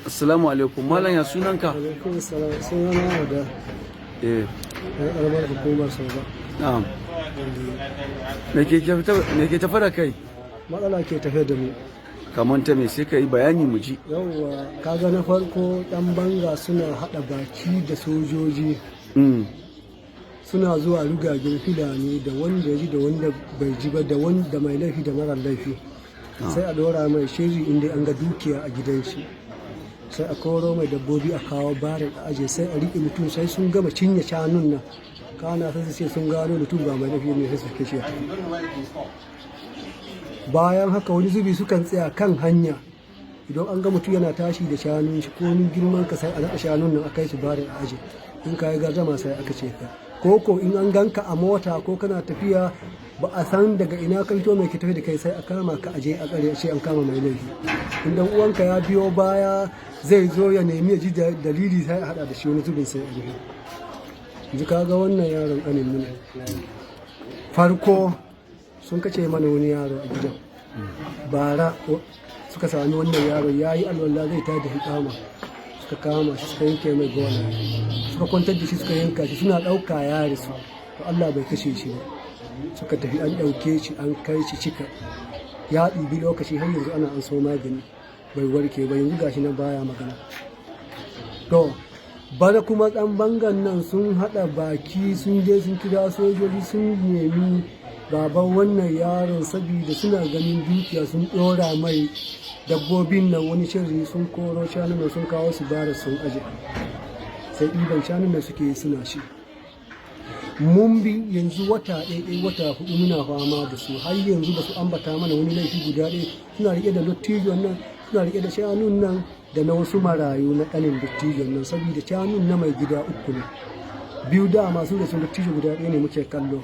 Assalamu alaikum, malam, ya sunanka? Alaikum salam, sunana da ɗan ƙaramar hukumar Soba. Na'am, me ke tafa da kai? Matsala ke tafe da mu. Kamar ta me? Sai ka yi bayani mu ji. Yawwa, kaga na farko, ɗan banga suna haɗa baki da sojoji, suna zuwa rugagen Fulani, da wanda ya ji da wanda bai ji ba, da wanda mai laifi da marar laifi, sai a ɗora mai shiri inda an ga dukiya a gidan shi, sai a koro mai dabbobi a kawo barin a aje, sai a riƙe mutum sai sun gama cinye shanun nan, kana sai su ce sun gano mutum ba mai laifi ne, sai su kashe. Bayan haka, wani zubi sukan tsaya kan hanya, idan an ga mutum yana tashi da shanun shi, ko girman ka, sai a naɗa shanun nan a kai su barin a aje. In ka yi gardama, sai aka ce ka ko in an ganka a mota ko kana tafiya, ba a san daga ina ka fito, mai ke tafi da kai, sai a kama ka aje a tsare, a ce an kama mai laifi. In dan uwanka ya biyo baya, zai zo ya nemi ya ji dalili, sai a hada da shi, wani zubin sai a rufe. Yanzu ka ga wannan yaron ƙanin mu ne. Farko sun kace mana wani yaro a gidan bara, suka sami wannan yaro ya yi alwala zai tada hikama, suka kama shi, suka yanke mai gona, suka kwantar da shi, suka yanka shi, suna ɗauka ya rasu. To, Allah bai kashe shi ba. Suka tafi, an ɗauke shi an kai shi Cika, ya ɗibi lokaci, har yanzu ana an so magani, bai warke ba. Yanzu gashi nan baya magana. To, bana kuma ɗan bangan nan sun haɗa baki, sun je sun kira sojoji, sun nemi baban wannan yaron, saboda suna ganin dukiya, sun ɗora mai dabbobin nan wani shirri, sun koro shanun nan, sun kawo su bara sun aje, sai ɗiban shanun nan suke suna shi. Mun bi yanzu wata ɗaya, wata 4 muna fama da su, har yanzu ba su ambata mana wani laifi guda ɗaya. Suna riƙe da dottijon nan, suna riƙe da shanun nan da na wasu marayu na ƙanin dottijon nan, saboda shanun na mai gida uku ne, biyu da masu da sun, dottijo guda ɗaya ne muke kallo.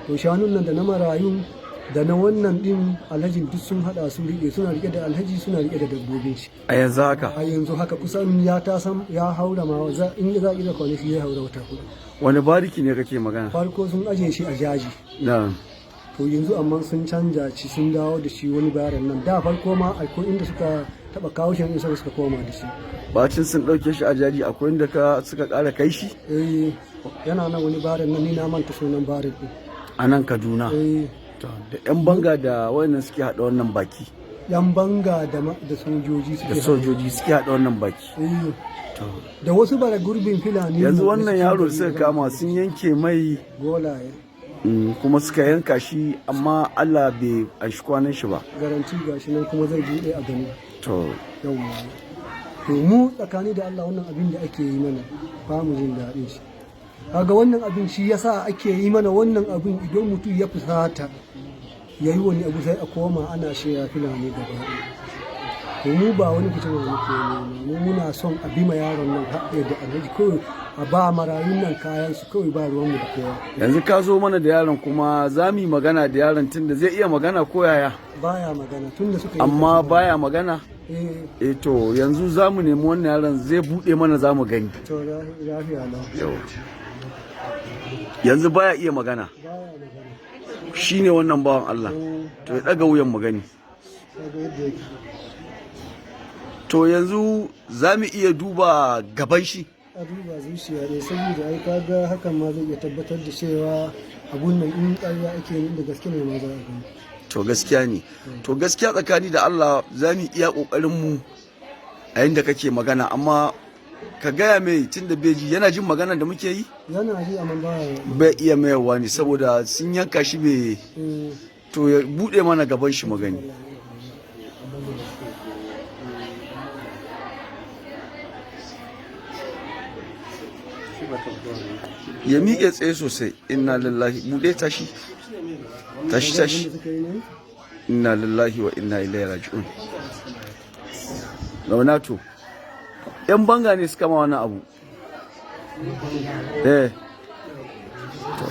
To, shanun nan da na marayun da na wannan ɗin alhajin duk sun haɗa su riƙe, suna riƙe da alhaji, suna riƙe da dabbobin shi. A yanzu haka? A yanzu haka kusan ya ta san ya haura ma, in za a ƙirga kwanaki ya haura wata 4. Wani bariki ne kake magana? Farko sun aje shi a Jaji. To, yanzu amma sun canja shi, sun dawo da shi wani baran nan. Da farko ma akwai inda suka taba kawo shi, in suka koma da shi. Bacin sun ɗauke shi a Jaji, akwai inda ka suka ƙara kai shi? Eh, yana nan wani baran nan, ni na manta sunan baran din. A nan Kaduna? Eh. To, da yan banga da wayannan suke haɗa wannan baki? Yan banga da sojoji suke. Da sojoji suke haɗa wannan baki? Eh. To, da wasu bara gurbin Fulani. Yanzu wannan yaro suka kama, sun yanke mai golaye. Kuma suka yanka shi, amma Allah bai anshi kwanan shi ba. Garanti, gashi nan kuma zai buɗe a gani. To. Yawwa, to, mu tsakani da Allah, wannan abin da ake yi mana ba mu jin daɗin shi. Kaga wannan abin shi yasa ake yi mana wannan abin. Idan mutum ya fusata ya yi wani abu, sai a koma ana shirya Fulani gaba ɗaya. To, mu ba wani fitina muke nema, mu muna son a bi ma yaron nan haɗe da alhaji kawai, a ba marayun nan kayan su kawai, ba ruwanmu da kowa. Yanzu ka zo mana da yaron, kuma za mu yi magana da yaron, tunda zai iya magana ko yaya? Baya magana tunda suka yi. Amma baya magana? Eh. Eh, to, yanzu za mu nemi wannan yaron, zai buɗe mana, za mu gani. To, lafiya lau. Yau. Yanzu baya iya magana? Baya magana. Shine wannan bawan Allah? To, ya ɗaga wuyan mu gani. Kaga yadda yake. To, yanzu za mu iya duba gaban shi? A duba zuciya ne, saboda ai kaga hakan ma zai iya tabbatar da cewa abun nan in ƙarya ake yi, da gaske ne ma za a gani. To, gaskiya ne. To, gaskiya tsakani da Allah, za mu iya ƙoƙarin mu a yanda kake magana, amma ka gaya mai, tun da beji yana jin magana da muke yi. Yana ji, amma baya Bai iya mayarwa ne saboda sun yanka shi bai to, ya buɗe mana gaban shi mu gani. Ya miƙe tsaye sosai. Inna lillahi. Buɗe, tashi, tashi, tashi. Abin da suka yi ne. Inna lillahi wa inna ilaihi raji'un. Launa, to, yan banga ne suka ma wannan abu? Eh, to,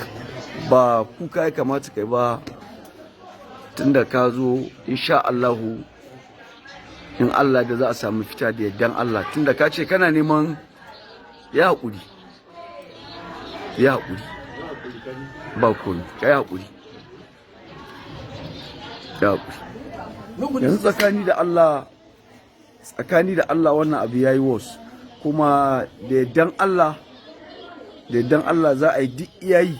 ba kuka ya kamata kai ba, tunda ka zo, insha Allahu, in Allah da za a samu fita da yardan Allah, tunda ka ce kana neman ya haƙuri, ya haƙuri, ba komi, ka yi haƙuri, ya haƙuri. Yanzu tsakani da Allah Tsakani da Allah, wannan abu yayi worse, kuma da yardan Allah, da yardan Allah za a yi duk iyayi.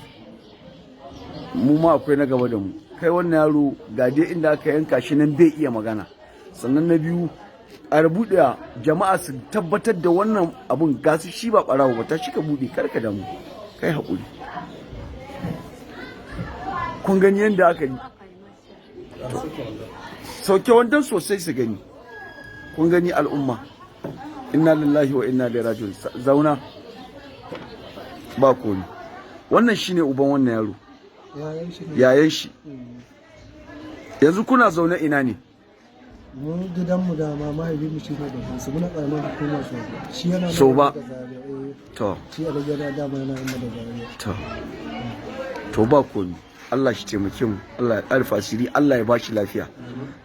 Mu ma akwai na gaba da mu. Kai, wannan yaro ga dai inda aka yanka shi nan, bai iya magana. Sannan na biyu, a buɗe jama'a su tabbatar da wannan abun gasu shi ba ɓarawo ba. Ta shi ka buɗe, kar ka damu, kai haƙuri. Kun gani yadda aka yi sauke wandan sosai su gani. Kun gani al'umma, inna lillahi wa inna ilaihi raji'un. Zauna, ba komi. Wannan shine uban wannan yaro? Yayan shi ne. Yayan shi. Yanzu kuna zaune ina ne? Mun gidanmu da ma mahaifinmu shi ne babban su, muna karamar hukumar Soba. Shi yana nan Soba. da Zaria, eh. To. Shi a yana dama yana yin da Zaria. To, ba komi. Allah shi taimake mu, Allah ya ƙarfa asiri, Allah ya ba shi lafiya.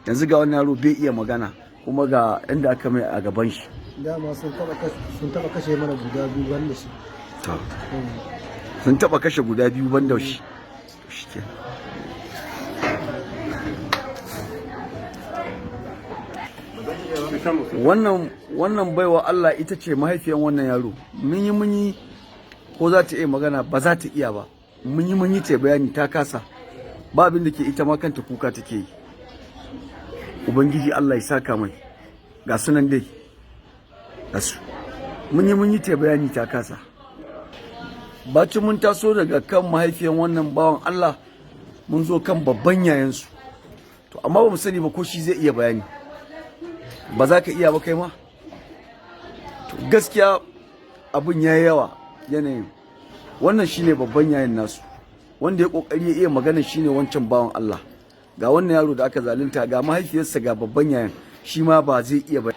Yanzu ga wannan yaro bai iya magana, kuma ga inda aka mai a gaban shi. Dama sun taba kashe mana guda biyu banda shi. To, sun taba kashe guda biyu banda shi. To, shikenan. Wannan baiwa Allah ita ce mahaifiyan wannan yaro. Mun yi ko za ta iya magana, ba za ta iya ba. Mun yi ta bayani, ta kasa. Ba abin da ke ita ma kanta kuka take yi. Ubangiji Allah ya saka mai. Ga sunan dai, ga su. Mun yi ta bayani, ta kasa. Bacin mun taso daga kan mahaifiyan wannan bawan Allah, mun zo kan babban yayansu. To, amma ba mu sani ba ko shi zai iya bayani. Ba za ka iya ba kai ma. To, gaskiya abun ya yi yawa yanayin. Wannan shine babban yayan nasu. Wanda ya kokari ya iya magana shine wancan bawan Allah. Ga wannan yaro da aka zalunta, ga mahaifiyarsa, ga babban yayan, shi ma ba zai iya bayani.